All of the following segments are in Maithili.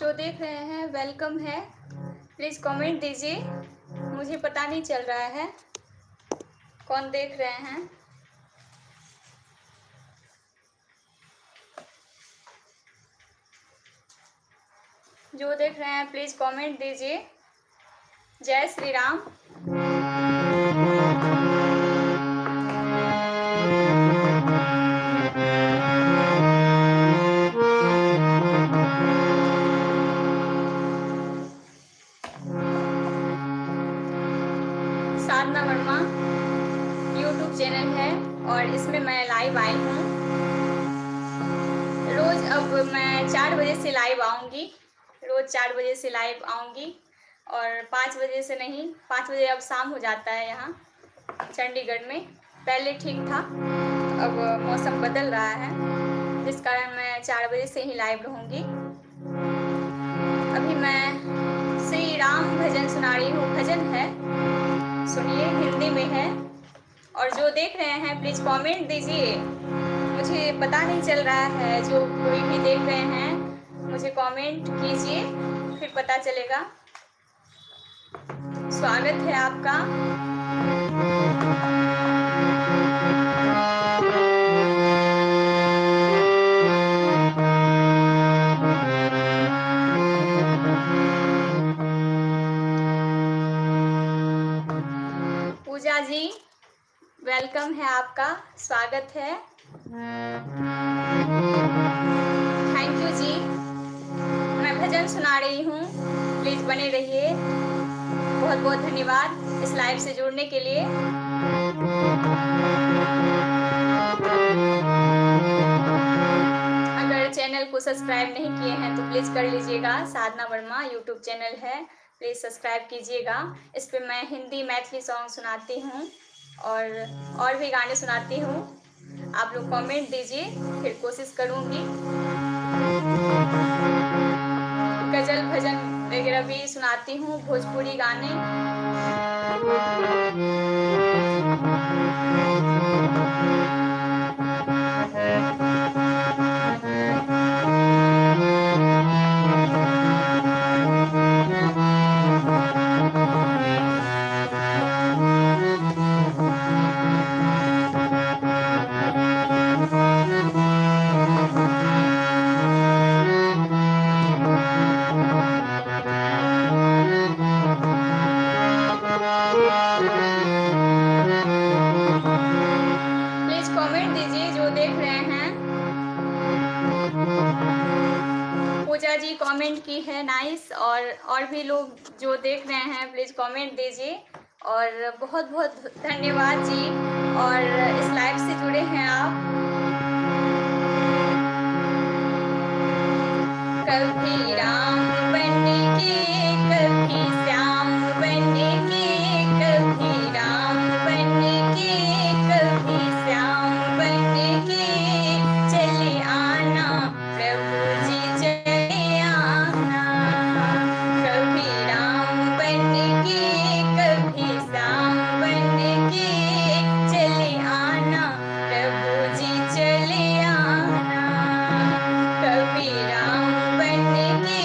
जो देख रहे हैं welcome है। प्लीज़ कमेंट दीजिए, मुझे पता नहीं चल रहा है कौन देख रहे हैं। जो देख रहे हैं प्लीज़ कमेंट दीजिए। जय श्री राम। साधना वर्मा यूट्यूब चैनल है और इसमें मैं लाइव आई हूँ रोज़। अब मैं 4 बजे से लाइव आऊँगी, रोज़ 4 बजे से लाइव आऊँगी और 5 बजे से नहीं, 5 बजे अब शाम हो जाता है यहाँ चंडीगढ़ में। पहले ठीक था, अब मौसम बदल रहा है, जिस कारण मैं 4 बजे से ही लाइव रहूँगी। अभी मैं श्री राम भजन सुना रही हूँ, भजन है, सुनिए, हिंदी में है। और जो देख रहे हैं प्लीज़ कमेंट दीजिए, मुझे पता नहीं चल रहा है। जो कोई भी देख रहे हैं मुझे कमेंट कीजिए, फिर पता चलेगा। स्वागत है आपका। पूजा जी welcome है आपका, स्वागत है। Thank you जी। मैं भजन सुना रही हूँ, प्लीज़ बने रहिए। बहुत बहुत धन्यवाद इस लाइव से जुड़ने के लिए। अगर चैनल को सब्सक्राइब नहीं किए हैं तो प्लीज़ कर लीजिएगा। साधना वर्मा यूट्यूब चैनल है, प्लीज़ सब्सक्राइब कीजिएगा। इस पे मैं हिंदी मैथिली सॉन्ग सुनाती हूँ और भी गाने सुनाती हूँ। आप लोग कमेंट दीजिए, फिर कोशिश करूँगी। गज़ल भजन वगैरह भी सुनाती हूँ, भोजपुरी गाने। प्लीज कमेंट दीजिए जो देख रहे हैं। पूजा जी कमेंट की है, नाइस। और भी लोग जो देख रहे हैं प्लीज़ कमेंट दीजिए। और बहुत बहुत धन्यवाद जी, और इस लाइव से जुड़े हैं आप। कभी राम बन के, कभी श्याम बन के, कभी राम बन के, कभी श्याम बन के, चले आना प्रभु जी चले आना। कभी राम बन के, कभी श्याम बन के, चले आना प्रभु जी चले आना। कभी राम बन के,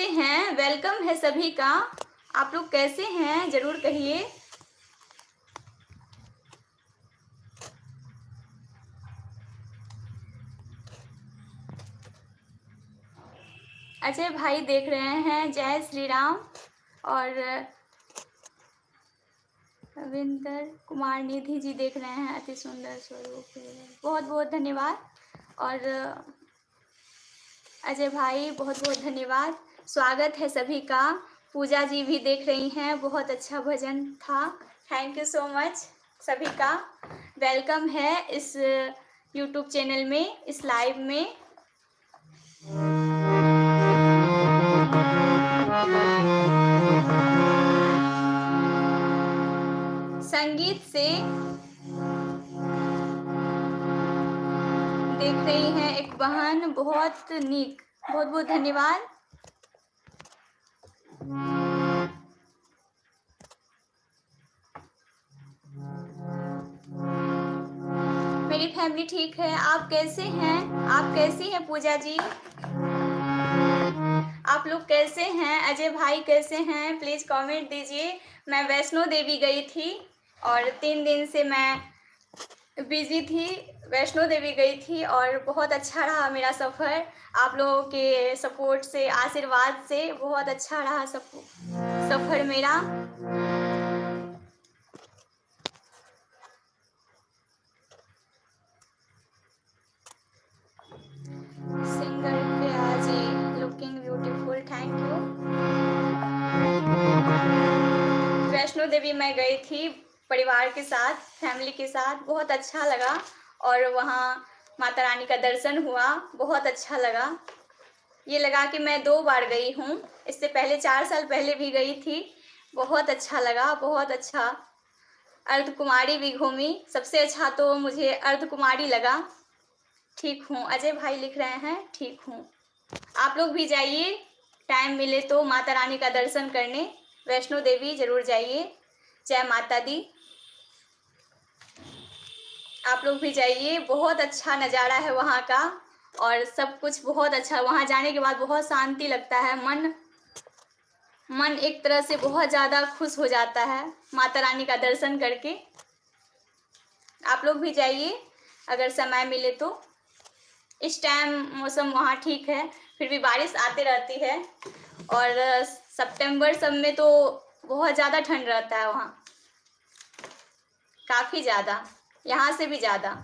कैसे हैं? Welcome है सभी का। आप लोग कैसे हैं जरूर कहिए। अजय भाई देख रहे हैं, जय श्री राम। और रविंद्र कुमार निधि जी देख रहे हैं, अति सुंदर स्वरूप, बहुत बहुत धन्यवाद। और अजय भाई बहुत बहुत धन्यवाद, स्वागत है सभी का। पूजा जी भी देख रही हैं, बहुत अच्छा भजन था, thank you so much सभी का। Welcome है इस यूट्यूब चैनल में, इस लाइव में। संगीत से देख रही हैं एक बहन, बहुत नीक, बहुत बहुत धन्यवाद। मेरी फैमिली ठीक है, आप कैसे हैं? आप कैसी हैं पूजा जी? आप लोग कैसे हैं? अजय भाई कैसे हैं? प्लीज़ कमेंट दीजिए। मैं वैष्णो देवी गई थी और 3 दिन से मैं बिज़ी थी, वैष्णो देवी गई थी और बहुत अच्छा रहा मेरा सफ़र। आप लोगों के सपोर्ट से, आशीर्वाद से बहुत अच्छा रहा सफ़र मेरा। Singer Priya ji looking beautiful, thank you. Vaishno Devi मैं गई थी परिवार के साथ, फैमिली के साथ, बहुत अच्छा लगा और वहाँ माता रानी का दर्शन हुआ, बहुत अच्छा लगा। ये लगा कि मैं 2 बार गई हूँ, इससे पहले 4 साल पहले भी गई थी, बहुत अच्छा लगा, बहुत अच्छा। अर्धकुमारी भी घूमी, सबसे अच्छा तो मुझे अर्धकुमारी लगा। ठीक हूँ, अजय भाई लिख रहे हैं, ठीक हूँ। आप लोग भी जाइए, टाइम मिले तो माता रानी का दर्शन करने वैष्णो देवी जरूर जाइए। जय माता दी। आप लोग भी जाइए, बहुत अच्छा नज़ारा है वहाँ का और सब कुछ बहुत अच्छा। वहाँ जाने के बाद बहुत शांति लगता है, मन मन एक तरह से बहुत ज़्यादा खुश हो जाता है माता रानी का दर्शन करके। आप लोग भी जाइए अगर समय मिले तो। इस टाइम मौसम वहाँ ठीक है, फिर भी बारिश आते रहती है और सितंबर सब में तो बहुत ज़्यादा ठंड रहता है वहाँ, काफ़ी ज़्यादा, यहाँ से भी ज़्यादा।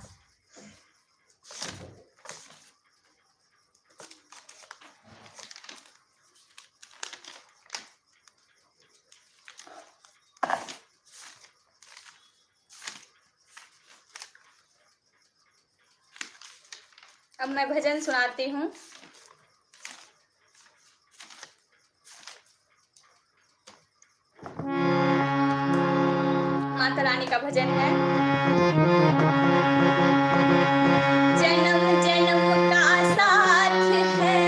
अब मैं भजन सुनाती हूँ। माता रानी का भजन है। जन्म जन्म का साथ है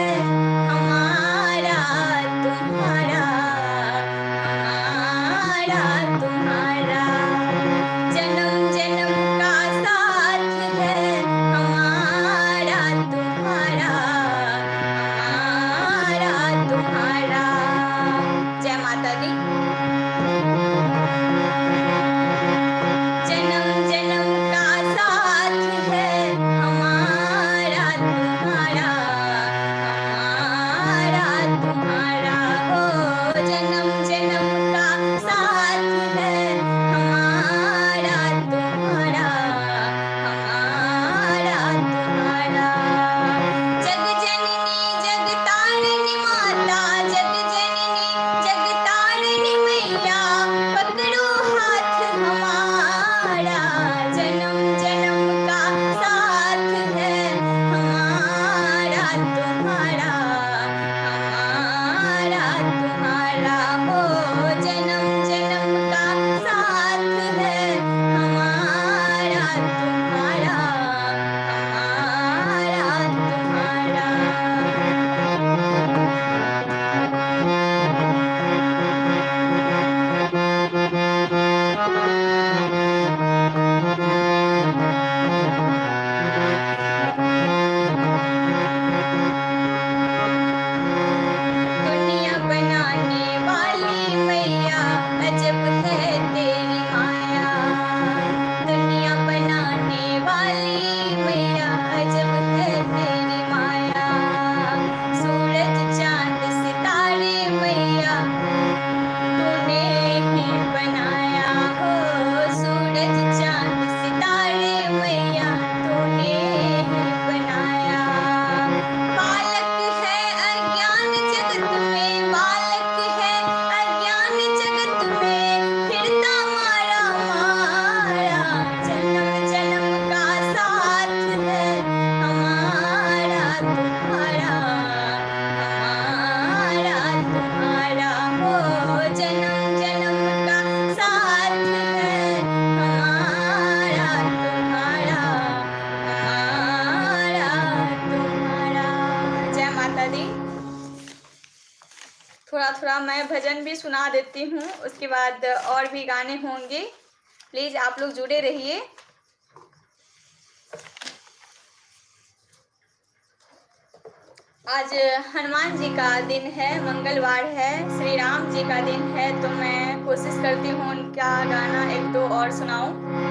हमारा तुम्हारा, हमारा तुम्हारा। जन्म जन्म का साथ है हमारा तुम्हारा, हमारा तुम्हारा। जय माता दी। जन्म जन्म का साथ है थोड़ा थोड़ा मैं भजन भी सुना देती हूँ, उसके बाद और भी गाने होंगे। प्लीज़ आप लोग जुड़े रहिए। आज हनुमान जी का दिन है, मंगलवार है, श्री राम जी का दिन है, तो मैं कोशिश करती हूँ उनका गाना एक दो और सुनाऊं।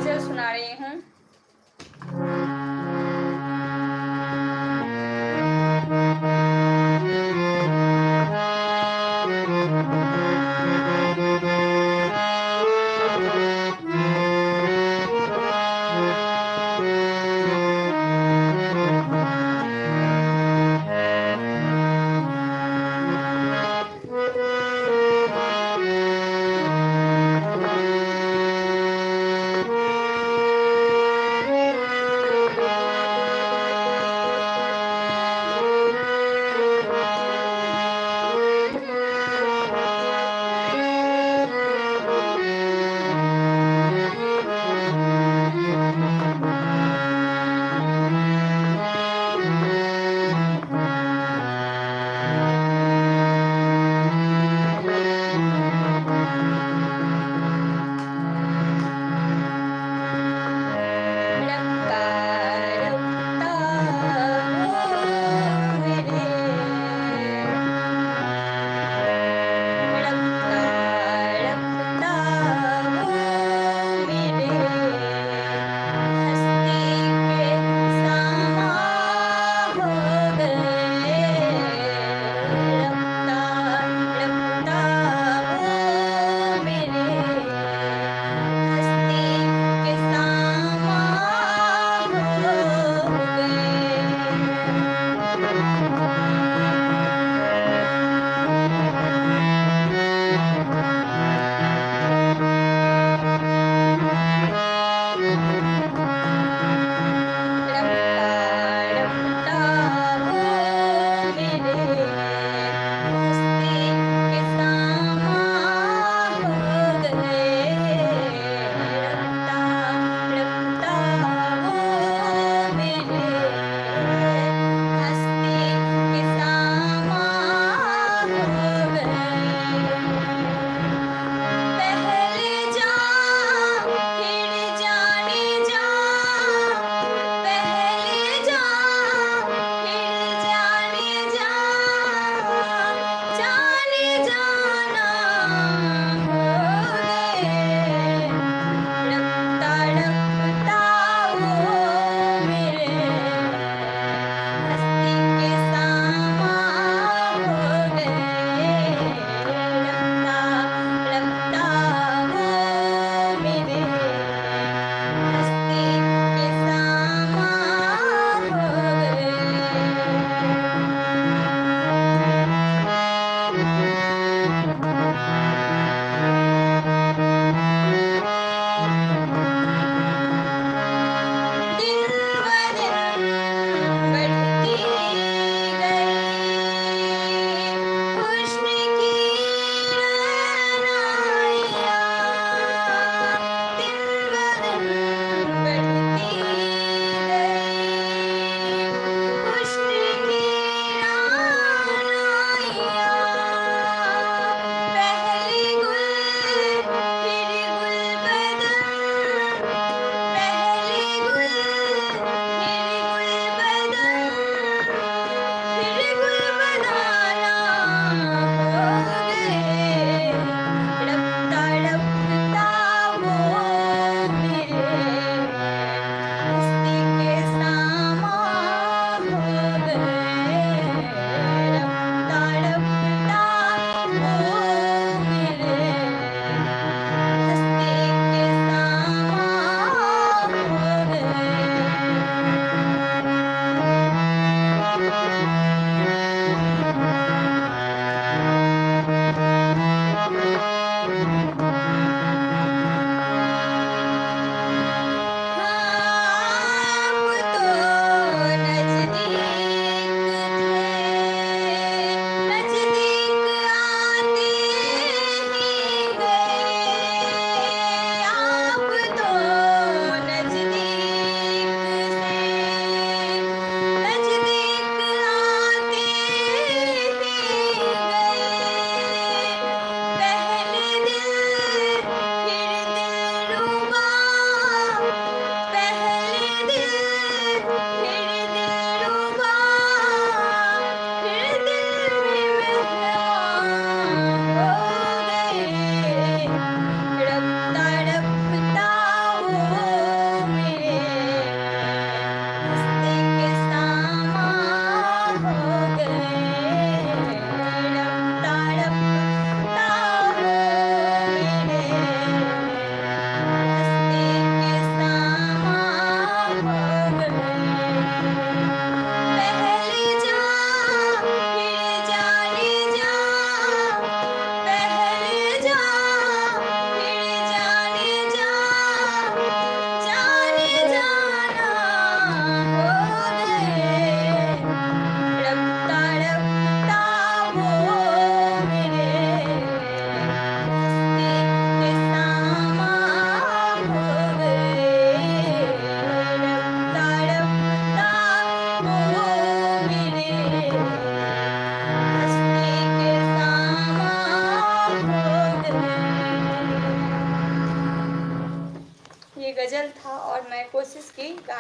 गज़ल सुना रही हूँ।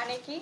गाने की।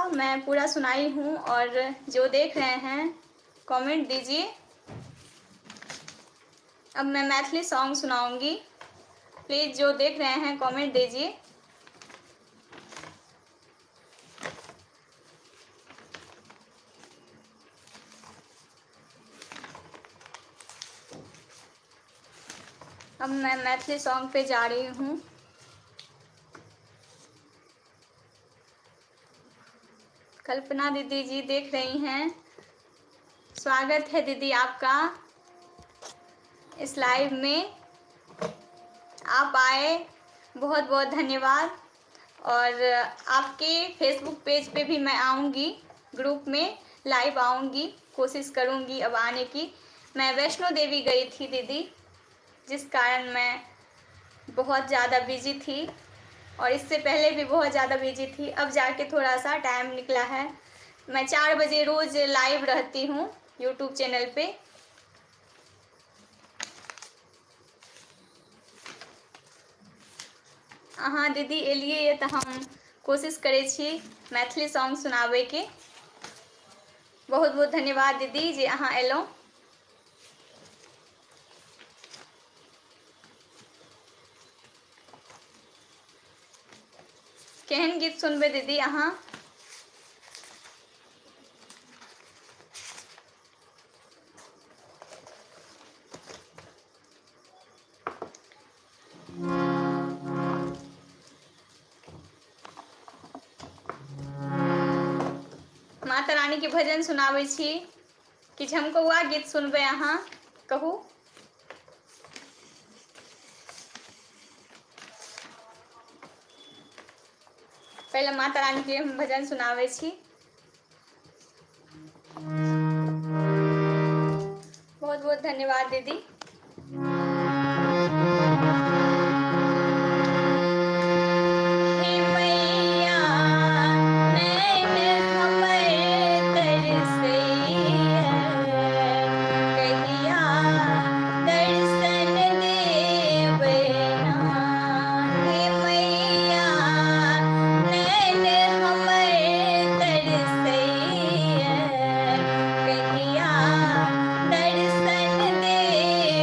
लगा, मैं पूरा सुनाई हूँ। और जो देख रहे हैं कमेंट दीजिए। अब मैं मैथिली सॉन्ग सुनाऊंगी, प्लीज़ जो देख रहे हैं कमेंट दीजिए। अब मैं मैथिली सॉन्ग पे जा रही हूँ। कल्पना दीदी जी देख रही हैं, स्वागत है दीदी आपका इस लाइव में। आप आए, बहुत बहुत धन्यवाद। और आपके फेसबुक पेज पे भी मैं आऊँगी, ग्रुप में लाइव आऊँगी, कोशिश करूँगी अब आने की। मैं वैष्णो देवी गई थी दीदी, जिस कारण मैं बहुत ज़्यादा बिजी थी, और इससे पहले भी बहुत ज़्यादा बिजी थी। अब जाके थोड़ा सा टाइम निकला है। मैं 4 बजे रोज़ लाइव रहती हूँ यूट्यूब चैनल पे। अहाँ दीदी एलियै तऽ हम कोशिश करै छी मैथिली सॉन्ग सुनाबैके। बहुत बहुत धन्यवाद दीदी जे अहाँ एलहुँ। केहन गीत सुनबै दीदी अहाँ? माता रानी के भजन सुनाबै छी कि झमकौआ गीत सुनबै अहाँ? कहू। पहिले माता रानी के हम भजन सुनाबै छी। बहुत बहुत धन्यवाद दीदी। हे मैया नैन हमर तरसैया, कहिया दर्शन देबै ना। हे मैया नैन हमर तरसैया, कहिया दर्शन देबै।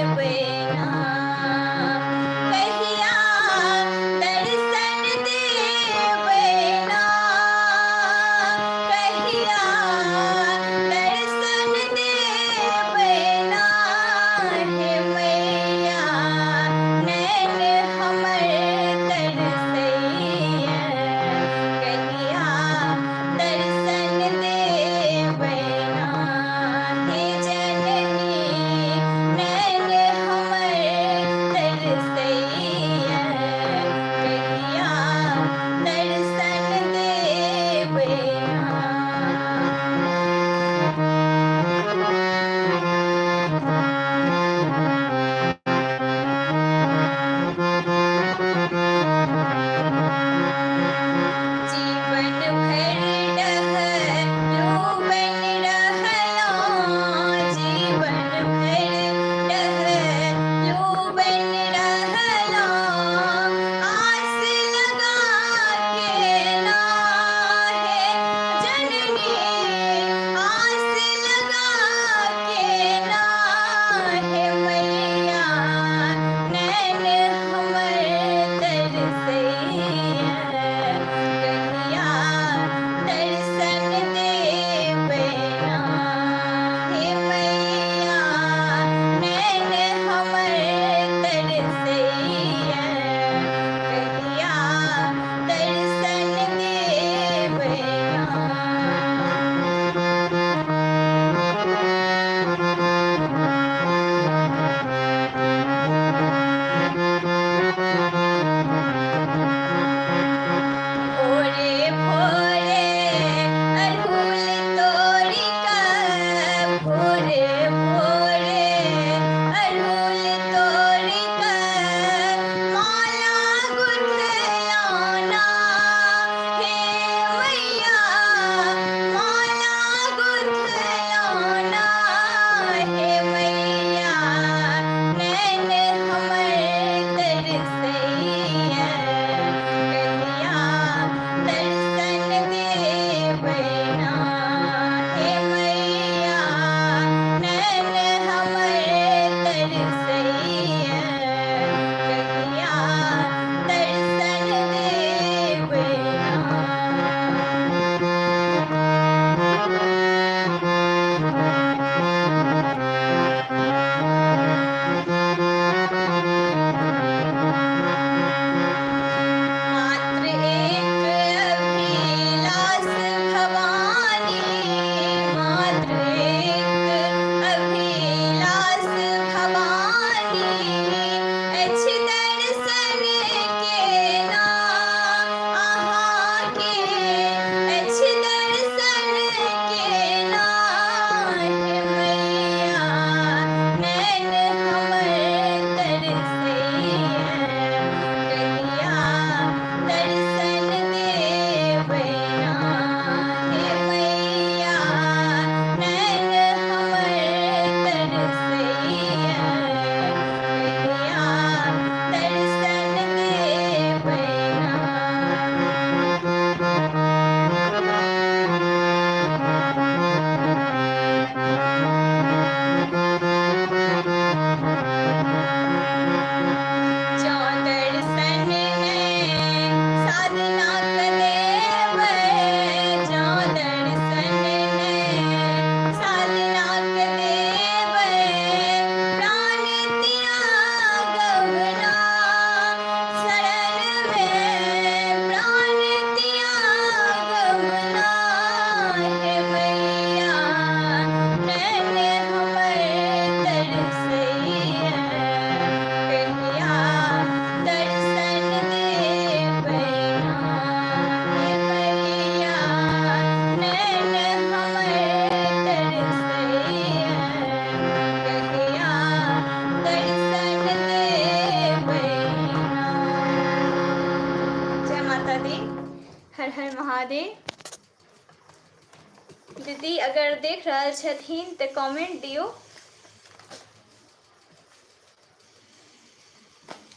दीदी अगर देख रहल छथिन तऽ कमेंट दियौ।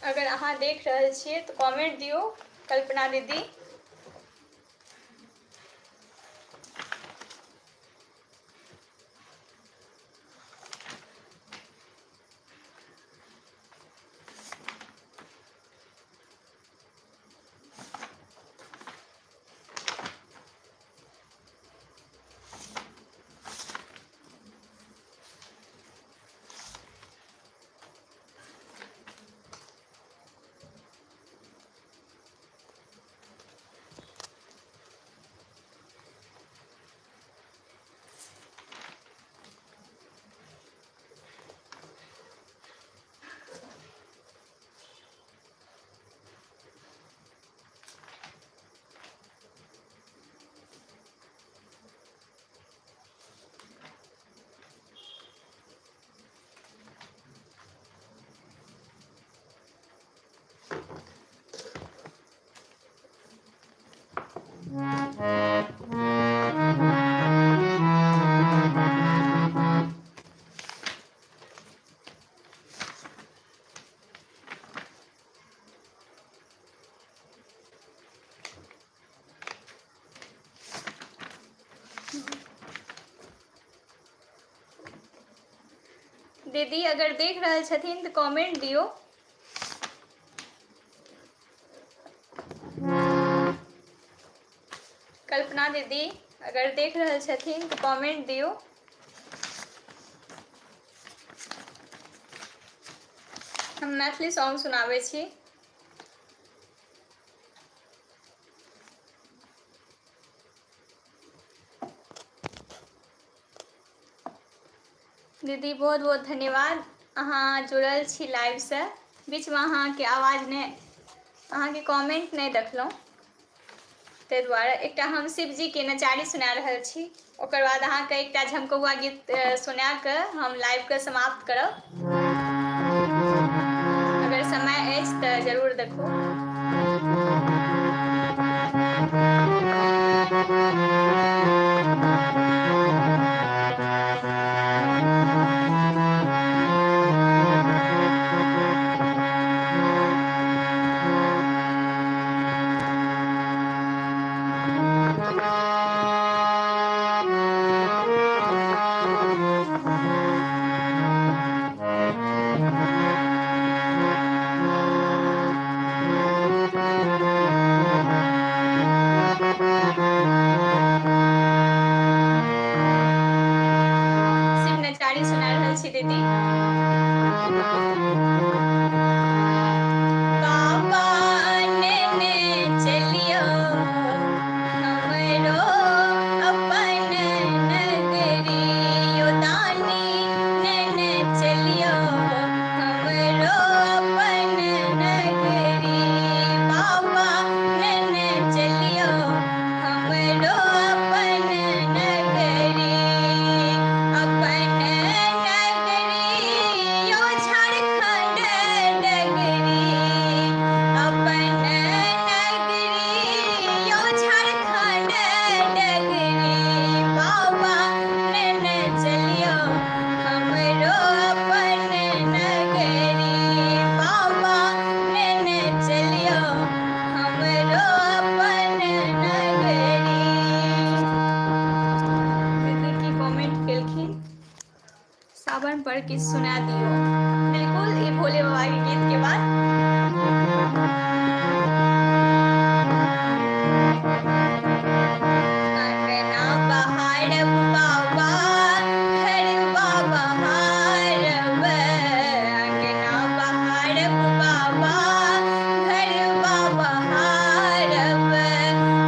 अगर अहाँ देख रहल छियै तऽ कमेंट दियौ कल्पना दीदी। दीदी अगर देख रहल छथिन तऽ कमेंट दियौ। कल्पना दीदी अगर देख रहल छथिन तऽ कमेंट दियौ। हम मैथिली सॉन्ग सुनाबै छी। दीदी बहुत बहुत धन्यवाद, अहाँ जुड़ल छी लाइवसँ। बीचमे अहाँके आवाज नहि, अहाँके कमेंट नहि देखलहुँ, ताहि दुआरे एकटा हम शिवजीके नचारी सुना रहल छी, ओकर बाद अहाँके एकटा झमकौआ गीत सुना कऽ हम लाइवके समाप्त करब। अगर समय अछि तऽ जरूर देखू। शिव नचारी सुना रहल छी दीदी। बाबा नेने चलियो हमरो अपन नगरी, यो दानी नेने चलियो हमरो अपन नगरी। बाबा नेने चलियो हमरो अपन नगरी, अपन नगरी यो झारखंड डगरी, अपन नगरी यो झारखंड डगरी। बाबा नेने चलियो हमरो अपन नगरी, बाबा नेने चलियो हमरो अपन नगरी। दीदी की कमेंट केलखिन, सावन पर किछु सुना दियौ। बिल्कुल, ई भोले बाबा के गीत के बाद। अंगना बहारब बाबा घरबा बहारब, अंगना बहारब बाबा घरबा बहारब,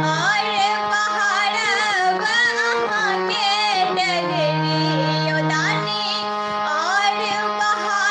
और बहारब अहाँके डगरी, यो दानी, और बहारब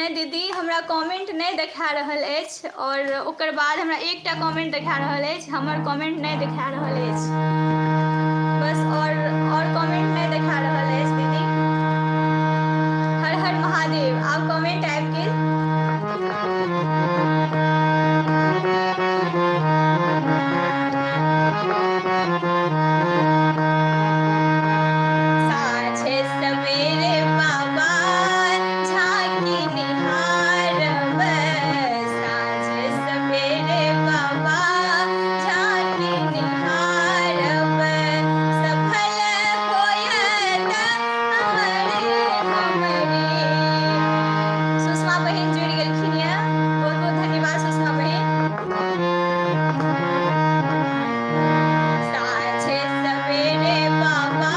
नहि दीदी, हमरा कमेंट नहि देखा रहल अछि आओर ओकर बाद हमरा एकटा कमेंट देखा रहल अछि, हमर कमेंट नहि देखा रहल अछि बस। आओर कमेंट नहि देखा रहल अछि दीदी। हर हर महादेव। आब कमेंट आबि गेल। साँझे सवेरे बाबा झाँकी निहारब, साँझे सवेरे बाबा झाँकी निहारब, सफल होयत हमरे हमरे। सुषमा बहिन जुड़ि गेलखिन यऽ, बहुत बहुत धन्यवाद सुषमा बहिन। साँझे सवेरे बाबा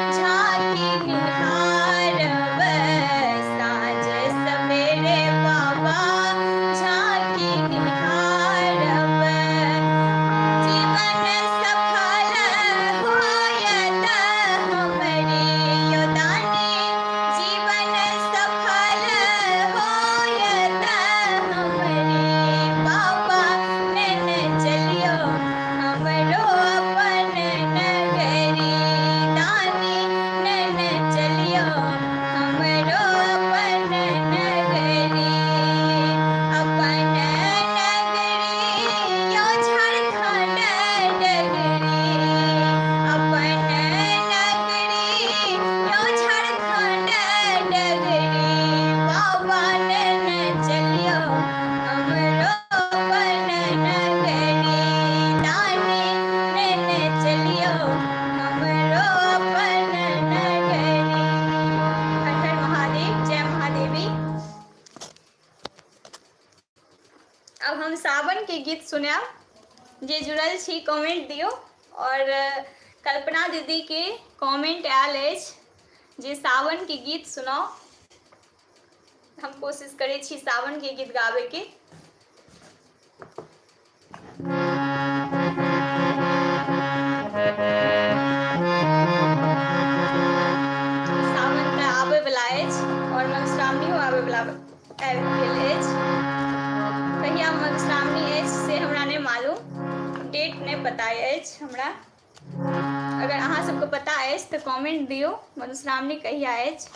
झाँकी निहारब, साँझे सवेरे बाबा झाँकी निहारब, जीवन सफल होयत हमरे योदानी, जीवन सफल होयत हमरे बाबा नेने चलियो हमरो अपन नगरी, दानी नेने चलियो हमरो अपन नगरी, अपन नगरी यो झारखंड डगरी, अपन नगरी यो झारखंड डगरी, बाबा नेने चलियो हमरो अपन नगरी, दानी नेने चलियो हमरो अपन नगरी। हर हर महादेव, जय महादेवी। अब हम सावन के गीत सुनायब। जे जुड़ल छी कमेंट दियौ। और कल्पना दीदी के कमेंट आयल अछि जे सावन के गीत सुनाउ। हम कोशिश करै छी सावन के गीत गाबे के। सावन तऽ आबै वला अछि और मधुश्रावणियो आबै वला आबि गेल अछि। कहिया मधुश्रावणी अछि से हमरा नहि मालूम, डेट नहि पता अछि हमरा। अगर अहाँ सबके पता अछि तऽ कमेंट दियौ मधुश्रावणी कहिया अछि।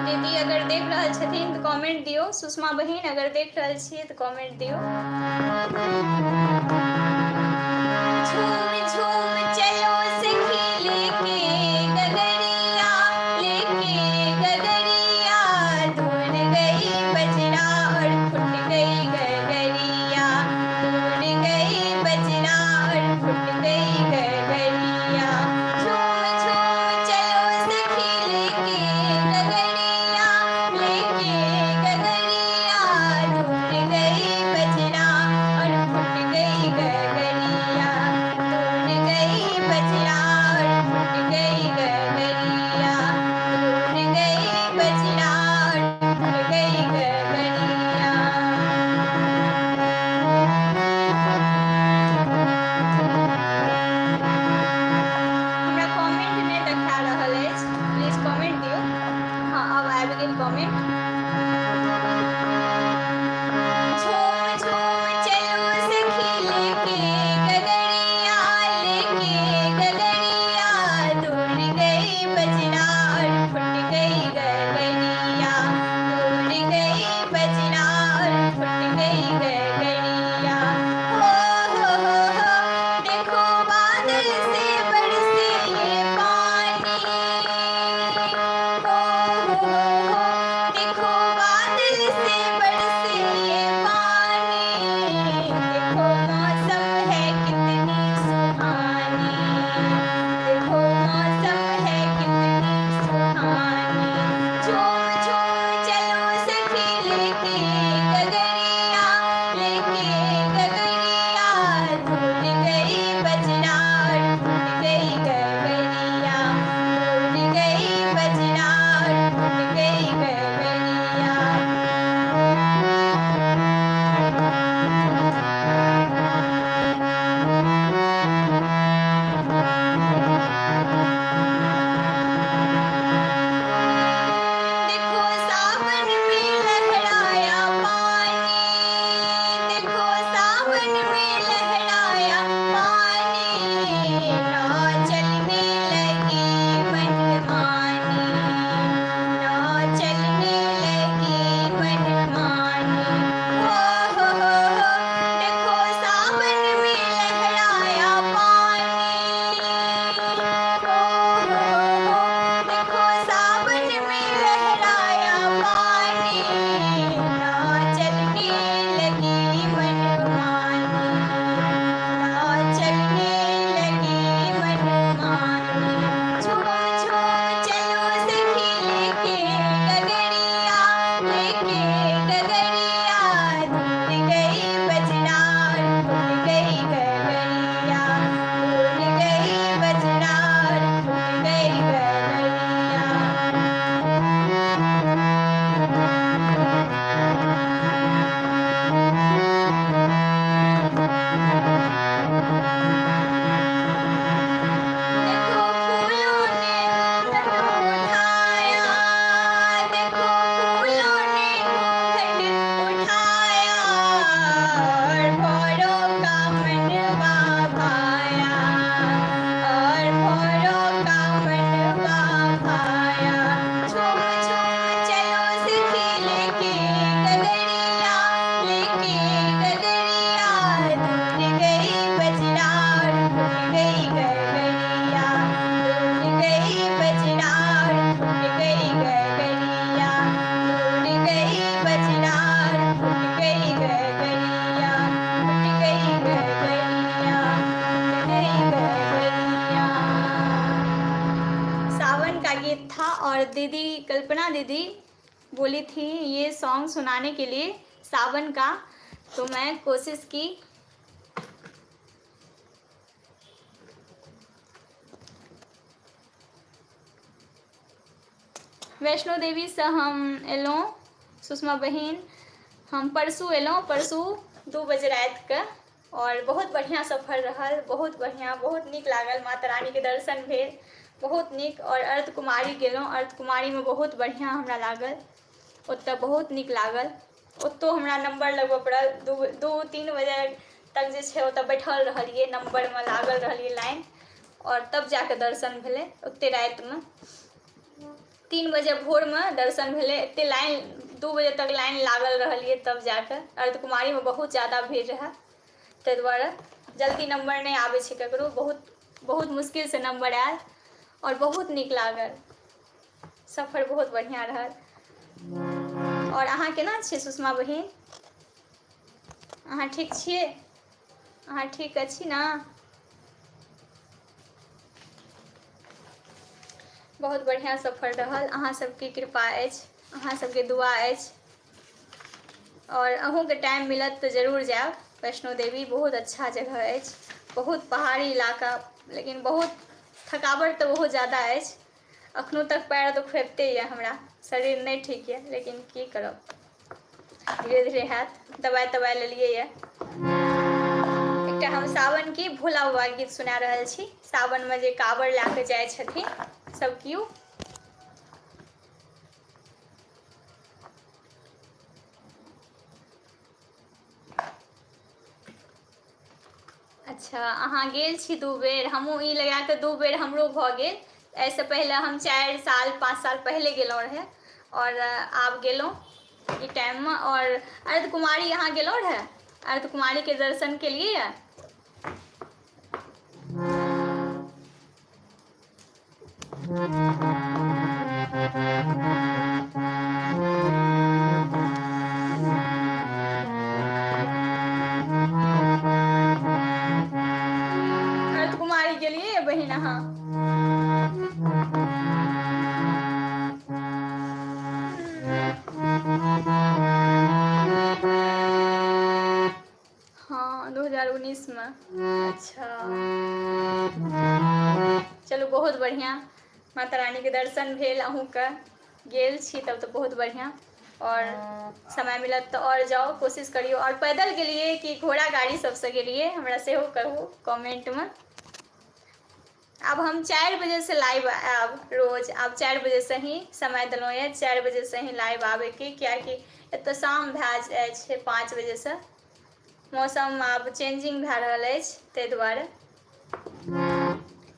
दीदी अगर देख रहल छथिन तऽ कमेंट दियौ। सुषमा बहिन अगर देख रहल छियै तऽ कमेंट दियौ। झूम झूम चलो सखी लेके गगरिया, लेके गगरिया, दूर गई बजरा और फुट गई गगरिया, दूर गई बजरा और फुट गई गगरिया, झूम झूम चलो सखी लेके गगरिया, लेके गगरिया, दूर गई बजरा और फुट गई और दीदी कल्पना दीदी बोली थी ये सॉन्ग सुनाने के लिए सावन का, तो मैं कोशिश की। वैष्णो देवीसँ हम एलहुँ सुषमा बहिन, हम परसू एलहुँ, परसू 2 बजे रातिके, आओर बहुत बढ़िआँ सफर रहल, बहुत बढ़िआँ, बहुत नीक लागल, माता रानीके दर्शन भेल, बहुत नीक। आओर अर्धकुमारी गेलहुँ, अर्धकुमारीमे बहुत बढ़िआँ हमरा लागल, ओतऽ बहुत नीक लागल, ओतहु हमरा नम्बर लगबऽ पड़ल, 2-3 बजे तक जे छै ओतऽ बैठल रहलियै, नम्बरमे लागल रहलियै लाइन, आओर तब जाकऽ दर्शन भेलै ओते रातिमे, 3 बजे भोरमे दर्शन भेलै। एते लाइन 2 बजे तक लाइन लागल रहलियै तब जाकऽ। अर्धकुमारीमे बहुत ज्यादा भीड़ रहै, ताहि दुआरे जल्दी नम्बर नहि आबै छै ककरो, बहुत बहुत मुश्किलसँ नम्बर आयल आओर बहुत नीक लागल, सफर बहुत बढ़िआँ रहल। आओर अहाँ केना छियै सुषमा बहिन? अहाँ ठीक छियै? अहाँ ठीक अछि ने? बहुत बढ़िआँ सफर रहल, अहाँ सबके कृपा अछि, अहाँ सबके दुआ अछि। आओर अहूँके टाइम मिलत तऽ जरूर जायब वैष्णो देवी, बहुत अच्छा जगह अछि, बहुत पहाड़ी इलाका, लेकिन बहुत थकावट तऽ बहुत ज्यादा अछि, अखनो तक पैर दुखेबते यऽ हमरा, शरीर नहि ठीक यऽ, लेकिन की करब, धीरे धीरे हैत, दवाइ तवाइ लेलियै यऽ। एकटा हम सावन की भोला बाबा गीत सुना रहल छी, सावनमे जे काँवर लए कऽ जाइ छथिन सब केओ। अच्छा, अहाँ गेल छी 2 बेर? हमहूँ ई लगा कऽ 2 बेर हमरो भऽ गेल। एहिसँ पहिले हम 4 साल 5 साल पहिले गेलहुँ रहए, आओर आब गेलहुँ ई टाइममे। आओर अर्धकुमारी अहाँ गेलहुँ रहए? अर्धकुमारीके दर्शन केलियै यऽ? अर्धकुमारी गेलियै बहिन अहाँ? हाँ, 2019 में। अच्छा चलू, बहुत बढ़िआँ, माता रानीके दर्शन भेल अहूँके, गेल छी तब तऽ बहुत बढ़िआँ। आओर समय मिलत तऽ आओर जाउ, कोशिश करियौ। आओर पैदल गेलियै कि घोड़ा गाड़ी सबसँ गेलियै, हमरा सेहो कहू कमेंटमे। आब हम 4 बजेसँ लाइव आयब रोज, आब 4 बजेसँ ही समय देलहुँ यऽ, 4 बजेसँ ही लाइव आबैके, किएकि एतऽ शाम भए जाइ छै 5 बजेसँ, मौसम आब चेंजिंग भए रहल अछि, ताहि दुआरे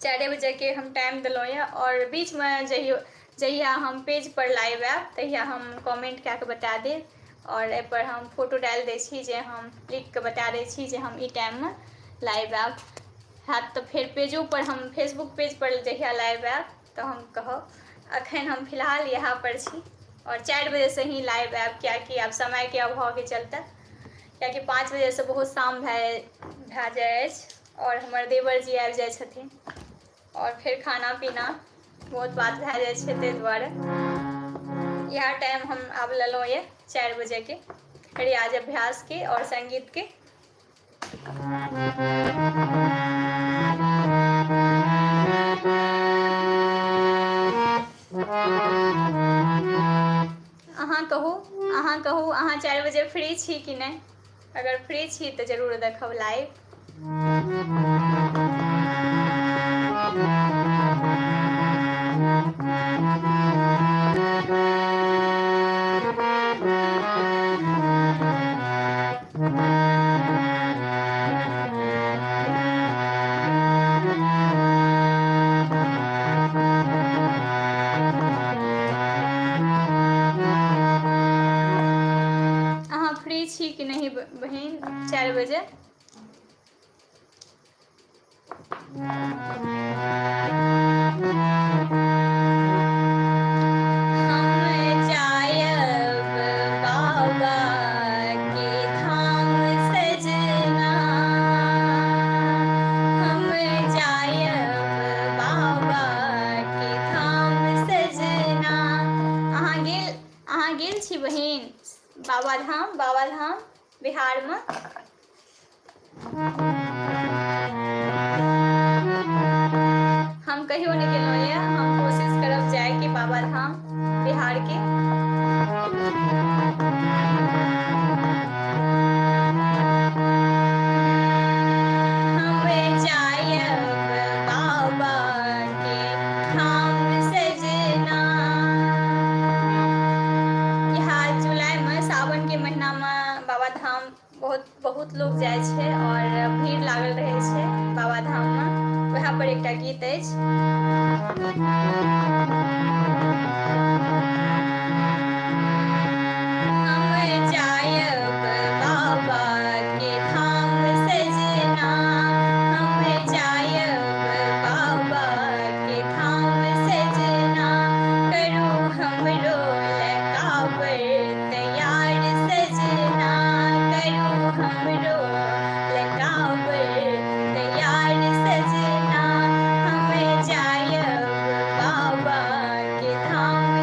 4 बजेके हम टाइम देलहुँ यऽ। आओर बीचमे जहियो जहिया हम पेजपर लाइव आयब तहिया हम कमेंट कए कऽ बता देब, आओर एहिपर हम फोटो डालि दै छी जे हम लिखिकऽ बता दै छी जे हम ई टाइममे लाइव आयब। हैत तऽ फेर पेजोपर हम फेसबुक पेजपर जहिया लाइव आयब तऽ हम कहब। अखन हम फिलहाल यहाँ पर छी आओर 4 बजेसँ ही लाइव आयब, किएकि आब समयके अभावके चलते, किएकि 5 बजेसँ बहुत शाम भए जाइ अछि, आओर हमर देवर जी आबि जाइ छथिन, आओर फेर खाना पीना बहुत बात भए जाइ छै, ताहि दुआरे इएह टाइम हम आब लेलहुँ यऽ 4 बजेके रियाज अभ्यासके आओर सङ्गीतके। अहाँ कहू, अहाँ कहू, अहाँ 4 बजे फ्री छी कि नहि? अगर फ्री छी तऽ जरूर देखब लाइव। अहाँ फ्री छी कि नहीं बहिन 4 बजे? हम जायब बाबा के धाम सजना, हम जायब बाबा के धाम सजना, बाबाधाम, बाबाधाम बिहारमे। हम कहियो नहि गेलहुँ यऽ, हम कोशिश करब जायके बाबाधाम बिहारके। हम जायब बाबा के धाम सजना। यहाँ जुलाइमे सावनके महीनामे बाबाधाम बहुत बहुत लोग जाइ छै आओर भीड़ लागल रहै छै बाबाधाममे। वएह पर एकटा गीत अछि। हम जायब बाबा के धाम सजना, हम जायब बाबा के धाम सजना, करू हमरो लए काबर तैयार सजना, करू हमरो लए काबर तैयार सजना, हम जायब बाबा के धाम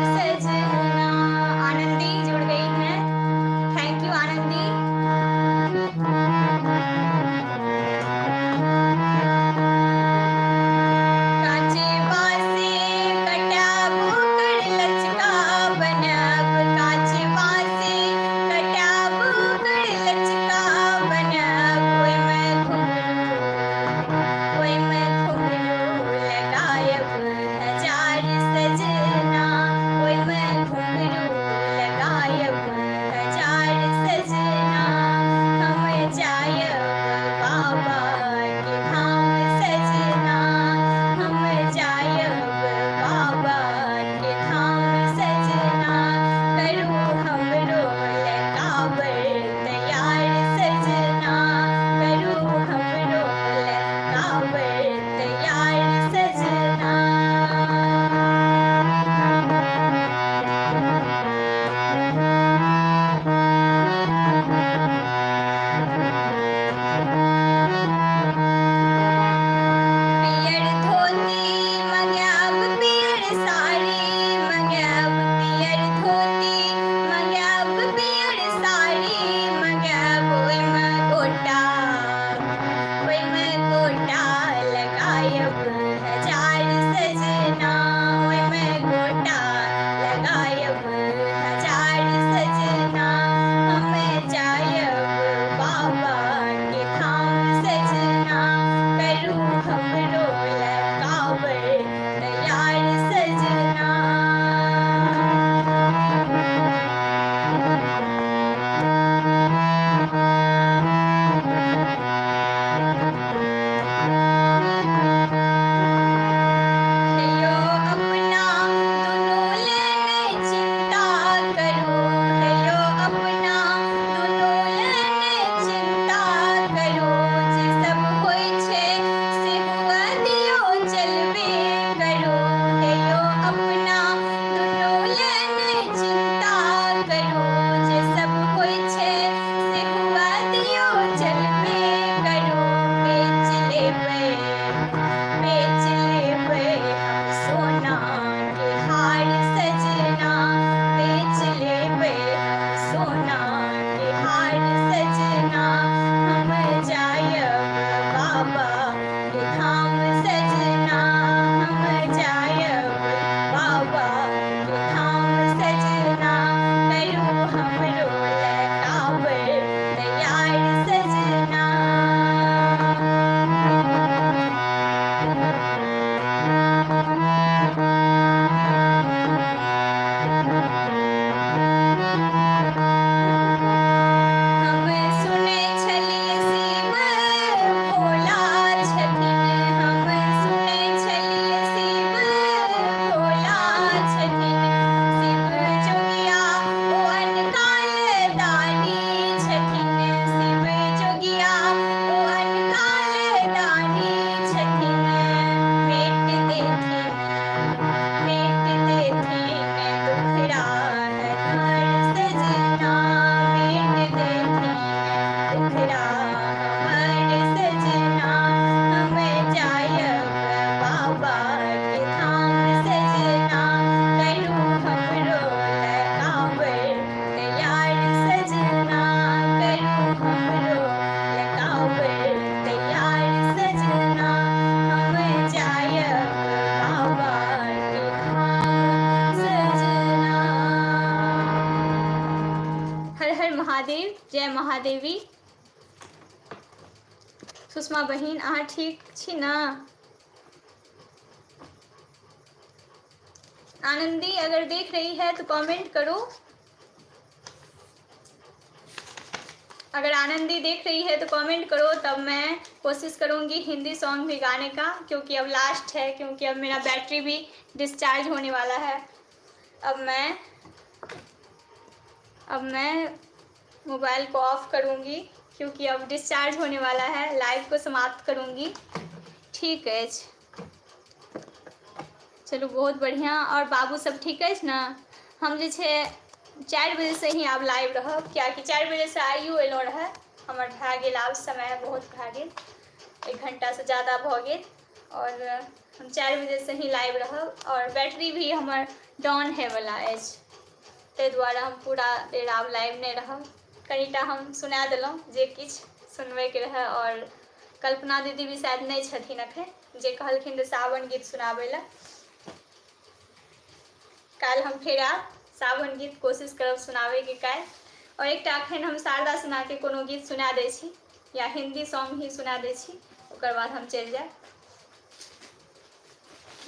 महादेवी। सुषमा बहिन अहाँ ठीक छी ने? आनंदी अगर देख रही है तो कमेंट करो। अगर आनंदी देख रही है तो कमेंट करो, तब मैं कोशिश करूँगी हिंदी सॉन्ग भी गाने का, क्योंकि अब लास्ट है, क्योंकि अब मेरा बैटरी भी डिस्चार्ज होने वाला है। अब मैं अब मैं मोबाइल को ऑफ करूँगी, क्योंकि अब डिस्चार्ज होने वाला है। लाइव को समाप्त करूँगी। ठीक है, चलू बहुत बढ़िया। और बाबू सब ठीक अछि ने? हम जे छै 4 बजे से ही आब लाइव रहब, कियाकि 4 बजे से आइयो एलहुँ रहए। हमर भए गेल आब समय बहुत भए गेल, 1 घंटासँ ज़्यादा भऽ गेल। और हम 4 बजे से ही लाइव रहब। और बैटरी भी हमर डाउन होयवला अछि, ताहि दुआरे हम पूरा देर आब लाइव नहि रहब। कनिटा हम सुना देलहुँ जे किछु सुनबैके रहए। और कल्पना दीदी भी शायद नहि छथिन एखन, जे कहलखिन जे सावन गीत सुनाबै लए। काल्हि हम फेर आयब, सावन गीत कोशिश करब सुनाबैके काल्हि। और एकटा एखन हम शारदा सिन्हाके कोनो गीत सुना दै छी, या हिंदी सॉन्ग ही सुना दै छी, ओकर बाद हम चलि जायब।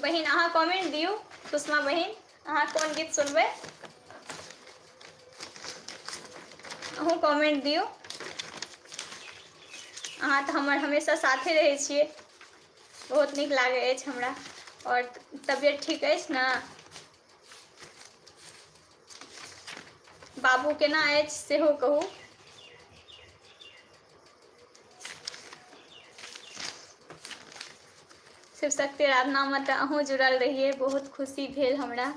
बहिन अहाँ कमेंट दियौ, सुषमा बहिन अहाँ कोन गीत सुनबै, अहूँ कमेंट दियौ। अहाँ तऽ हमर हमेशा साथे रहै छियै, बहुत नीक लागै अछि हमरा। और तबियत ठीक अछि ने? बाबू केना अछि सेहो कहू। शिव शक्ति आराधनामे तऽ अहूँ जुड़ल रहियै, बहुत खुशी भेल हमरा।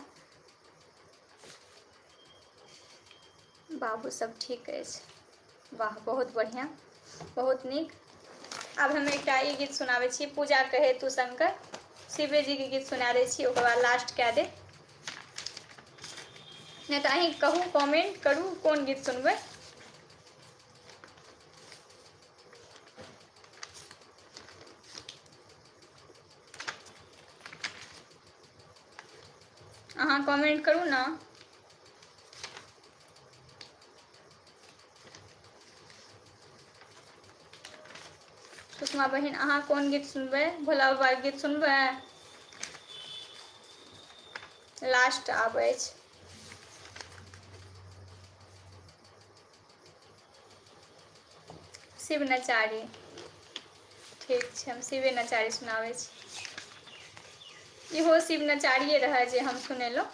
बाबू सब ठीक अछि, वाह बहुत बढ़िआँ, बहुत नीक। आब हम एकटा ई गीत सुनाबै छी, पूजा कहे तू शंकर, शिवेजीके गीत सुना दै छी, ओकर बाद लास्ट कए देब। नहि तऽ अहीं कहू, कमेंट करू कोन गीत सुनबै। अहाँ कमेंट करू ने। सुषमा बहिन अहाँ कोन गीत सुनबै? भोला बाबाके गीत सुनबै? लास्ट आब अछि। शिव नचारी, ठीक छै, हम शिवे नचारी सुनाबै छी। इहो शिव नचारिये रहै जे हम सुनेलहुँ।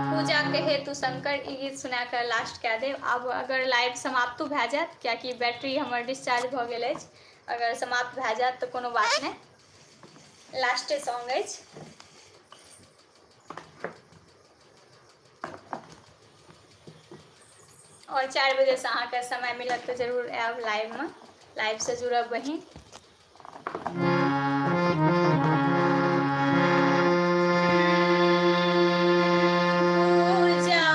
पूजा के हेतु शंकर ई गीत सुना कऽ लास्ट कए देब। आब अगर लाइव समाप्तो भए जायत, कियाकि बैटरी हमर डिस्चार्ज भऽ गेल अछि, अगर समाप्त भए जायत तऽ कोनो बात नहि, लास्टे सॉन्ग अछि। और 4 बजेसँ अहाँके समय मिलत तऽ जरूर आयब लाइवमे, लाइवसँ जुड़ब बहिन। पूजा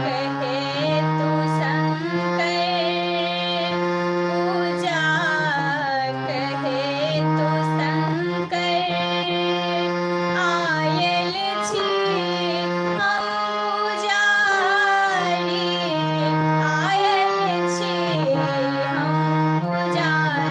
कहे तू शंकर, पूजा कहे तू शंकर, आयल छी हम पुजारी, आयल छी हम पुजारी।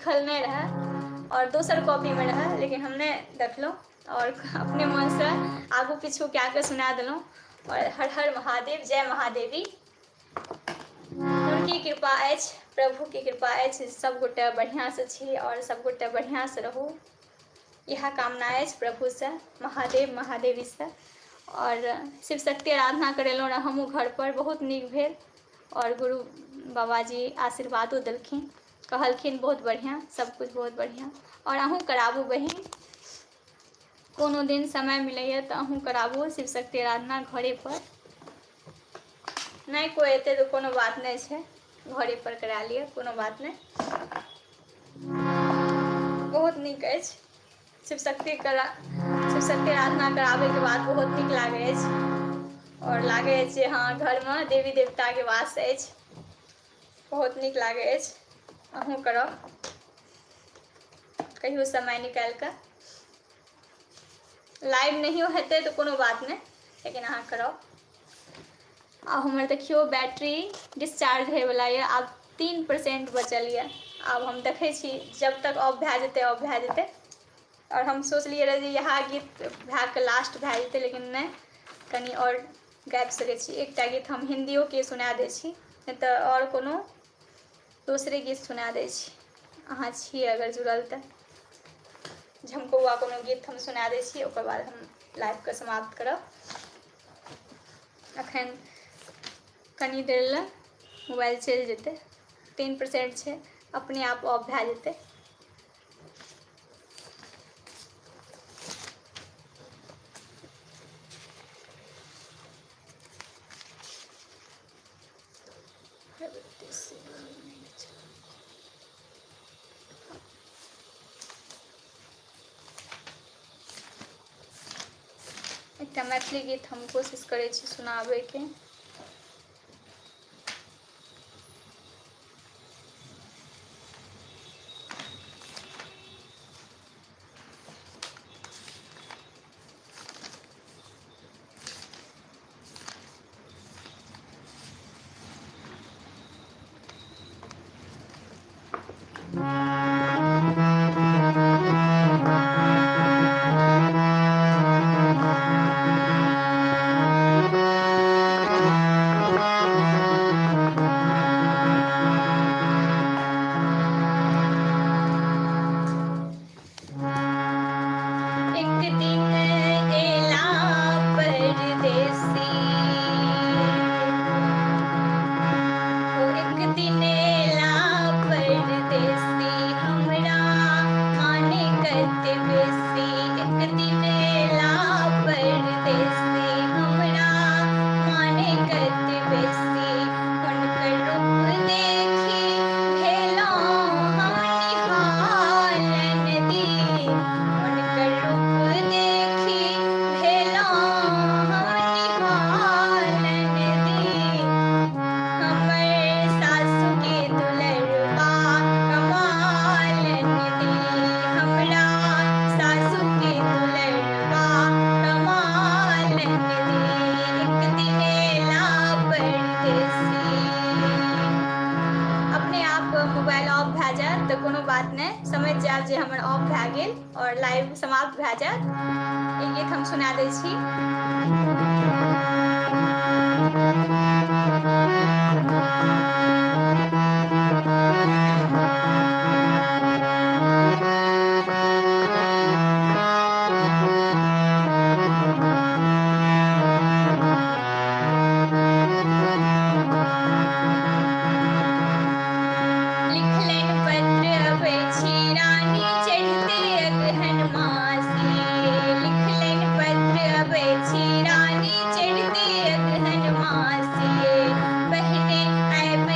लिखल नहि रहए आओर दोसर कॉपीमे रहए, लेकिन हम नहि देखलहुँ आओर अपने मोनसँ आगू पीछू कए कऽ सुना देलहुँ। आओर हर हर महादेव, जय महादेवी। हुनके कृपा अछि, प्रभुके कृपा अछि, सभगोटे बढ़िआँसँ छी आओर सभगोटे बढ़िआँसँ रहू, इएह कामना अछि प्रभुसँ, महादेव महादेवीसँ। आओर शिव शक्ति आराधना करेलहुँ रहए हमहूँ घरपर, बहुत नीक भेल आओर गुरु बाबाजी आशीर्वादो देलखिन, कहलखिन बहुत बढ़िआँ, सबकिछु बहुत बढ़िआँ। आओर अहूँ कराबू बहिन, कोनो दिन समय मिलैए तऽ अहूँ कराबू शिव शक्ति आराधना घरेपर। नहि कोइ एतै तऽ कोनो बात नहि छै, घरेपर करा लिअ, कोनो बात नहि। बहुत नीक अछि शिव शक्ति करा, शिव शक्ति आराधना कराबैके बाद बहुत नीक लागै अछि आओर लागै अछि जे हँ घरमे देवी देवताके वास अछि, बहुत नीक लागै अछि। अहूँ करब कहियो समय निकालि कऽ, लाइव नहियो हेतै तऽ कोनो बात नहि, लेकिन अहाँ करब। आ हमर देखियौ बैटरी डिस्चार्ज होइवला यऽ, आब 3% बचल यऽ। आब हम देखै छी जब तक ऑफ भए जेतै, ऑफ भए जेतै। आओर हम सोचलियै रहए जे इएह गीत भए कऽ लास्ट भए जेतै, लेकिन नहि, कनि आओर गाबि सकै छी। एकटा गीत हम हिन्दियोके सुना दै छी, नहि तऽ आओर कोनो दोसरे गीत सुना दै छी। अहाँ छियै अगर जुड़ल तऽ झमकौआ कोनो गीत हम सुना दै छी, ओकर बाद हम लाइवके समाप्त करब। अखन कनि देर लए मोबाइल चलि जेतै, 3% छै, अपने आप ऑफ भए जेतै। एकटा मैथिली गीत हम कोशिश करै छी सुनाबैके। एक दिन एला परदेसी, ओ एक दिन एला परदेसी, हमरा माने कते बेसी। एक दिन एला परदेसी, हमरा माने कते बेसी। हुनकर रूप देखी भेलहुँ हम निहाल नदी, हुनकर रूप देखी भेलहुँ हम निहाल नदी। हमर सासुके दुलरबा कमाल नदी, हमरा सासुके दुलरबा कमाल नदी। एक दिन एला परदेसी। अपने आप मोबाइल ऑफ भए जायत तऽ कोनो बात नहि, समझि जायब जे हमर ऑफ भए गेल आओर लाइव समाप्त भए जायत। ई गीत हम सुना दै छी। लिखलनि पत्र अबै छी रानी चढ़िते अगहन मासी, लिखलनि पत्र अबै छी रानी चढ़िते अगहन मासी। पहिने आबि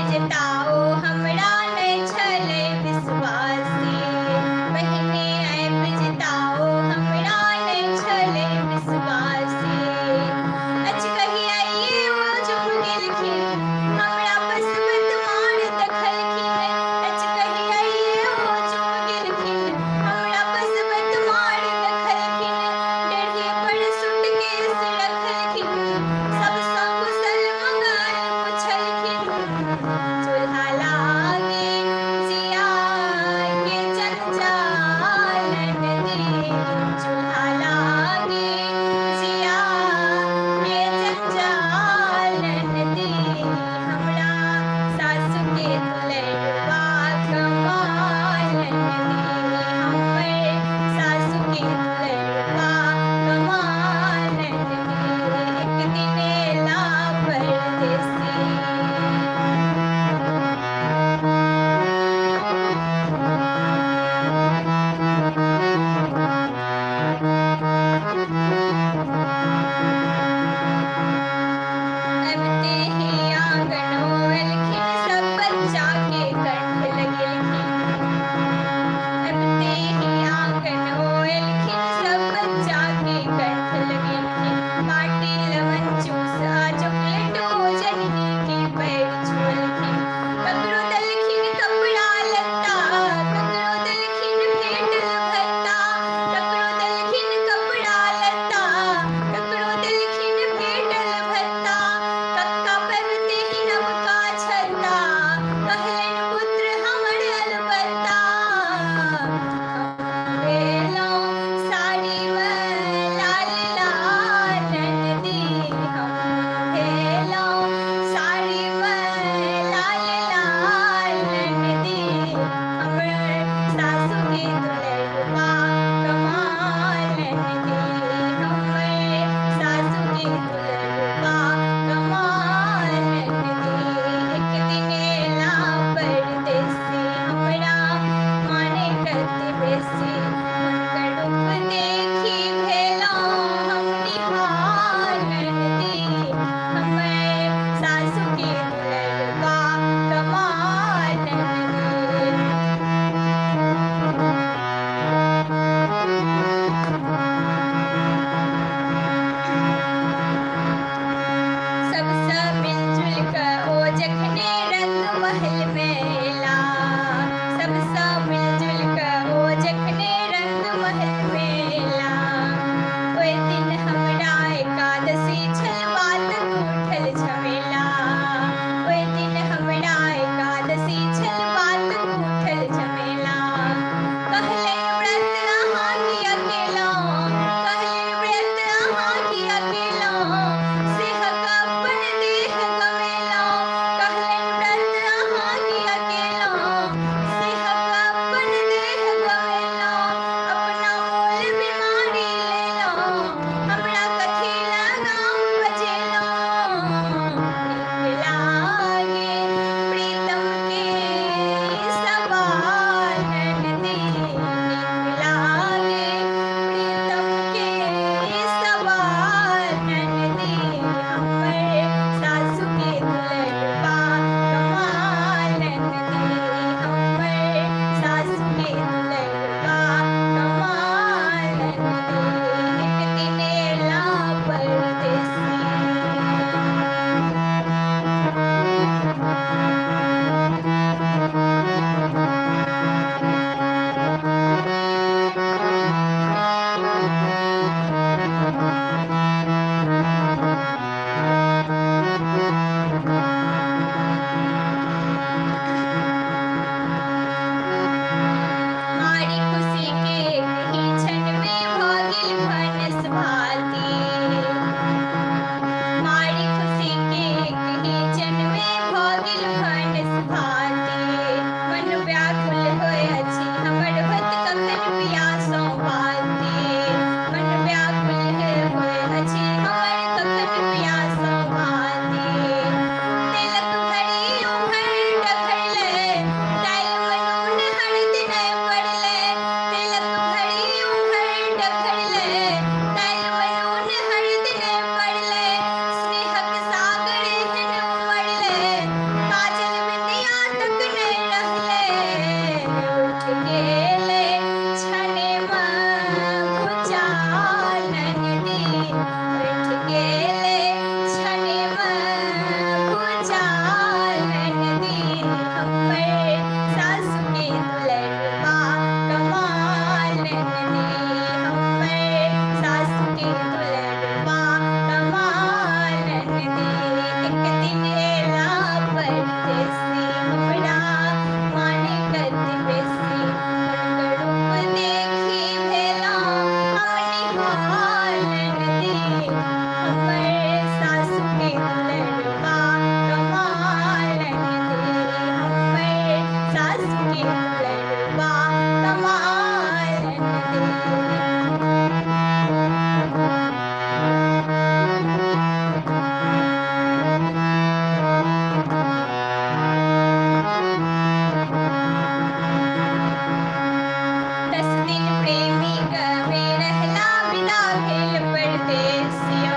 परदेसियो।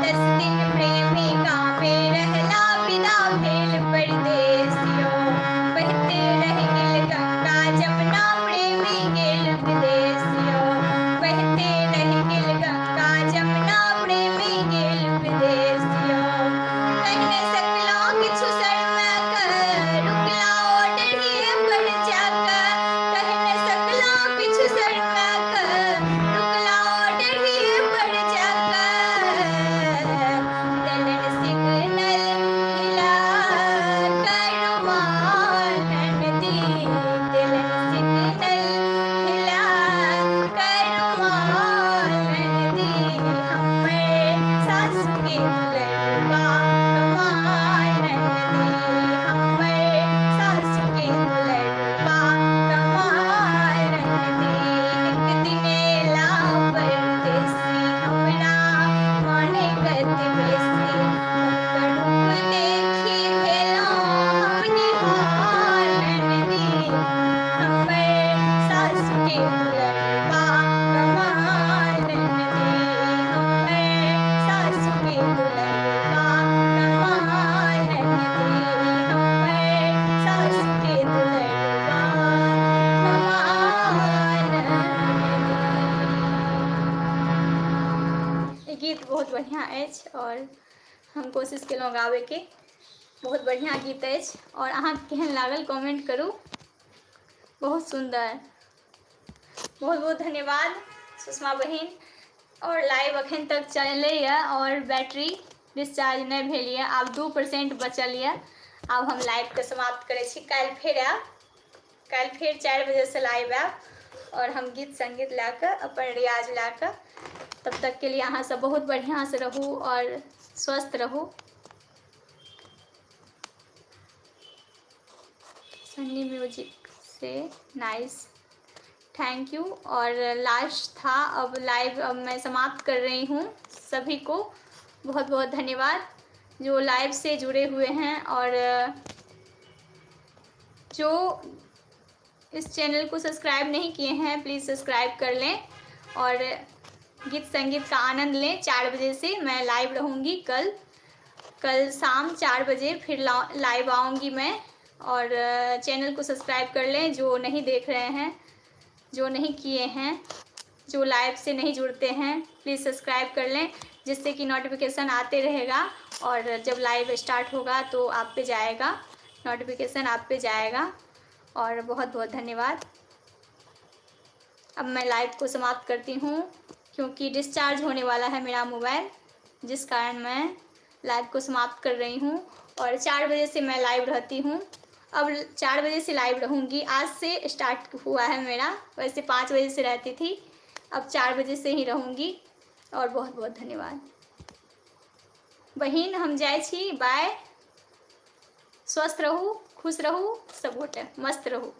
10 दिन प्रेमी गामे रहला, विदा भेल परदेसियो। बहते रहि गेल गंगा जमुना, प्रेमी गेल विदेसियो। बहते रहि गेल गंगा जमुना, प्रेमी गेल विदेसियो। कहि नहि सकलहुँ किछु शर्मा कऽ, रुकला ओ डढ़िए पर जा कऽ। कहि नहि सकलहुँ किछु शर्मा कऽ, रुकला ओ डढ़िए पर जा कऽ। देलनि सिग्नल हिला कऽ रुमाल ननदी, देलनि सिग्नल हिला कऽ रुमाल ननदी। हमर सासु के दुलरुआ कमाल ननदी, हमर सासु के दुलरुआ कमाल ननदी। एक दिन एला परदेसी, हमरा माने कत बेसी। हुनकर रूप देखी भेलहुँ हम निहाल ननदी, हमर सासु के दुलरुआ कमाल ननदी, हमर सासु के दुलरुआ कमाल ननदी, हमर सासु के दुलरुआ कमाल ननदी। ई गीत बहुत बढ़िआँ अछि आओर हम कोशिश केलहुँ गाबैके। बहुत बढ़िआँ गीत अछि आओर अहाँके केहन लागल, कमेंट करू। बहुत सुन्दर, बहुत बहुत धन्यवाद सुषमा बहिन। आओर लाइव अखन तक चलैए आओर बैटरी डिस्चार्ज नहि भेल यऽ। आब 2% बचल यऽ। आब हम लाइवके समाप्त करै छी। काल्हि फेर आयब, काल्हि फेर 4 बजेसँ लाइव आयब आओर हम गीत सङ्गीत लए कऽ, अपन रियाज लए कऽ। तब तकके लिए अहाँ सब बहुत बढ़िआँसँ रहू आओर स्वस्थ रहू। Sunny music Se, nice, thank you. और लास्ट था अब लाइव, अब मैं समाप्त कर रही हूँ। सभी को बहुत बहुत धन्यवाद जो लाइव से जुड़े हुए हैं और जो इस चैनल को सब्सक्राइब नहीं किए हैं, प्लीज़ सब्सक्राइब कर लें और गीत संगीत का आनंद लें। 4 बजे से मैं लाइव रहूँगी कल। कल शाम 4 बजे फिर लाइव आऊँगी मैं और चैनल को सब्सक्राइब कर लें जो नहीं देख रहे हैं, जो नहीं किए हैं, जो लाइव से नहीं जुड़ते हैं, प्लीज़ सब्सक्राइब कर लें, जिससे कि नोटिफिकेशन आते रहेगा और जब लाइव स्टार्ट होगा तो आप पे जाएगा, नोटिफिकेशन आप पे जाएगा। और बहुत बहुत धन्यवाद। अब मैं लाइव को समाप्त करती हूँ, क्योंकि डिस्चार्ज होने वाला है मेरा मोबाइल, जिस कारण मैं लाइव को समाप्त कर रही हूँ। और 4 बजे से मैं लाइव रहती हूँ, अब 4 बजे से लाइव रहूँगी। आज से स्टार्ट हुआ है मेरा, वैसे 5 बजे से रहती थी, अब 4 बजे से ही रहूँगी। और बहुत बहुत धन्यवाद बहिन। हम जाइ छी, बाय। स्वस्थ रहू, खुश रहू, सब गोटे मस्त रहू।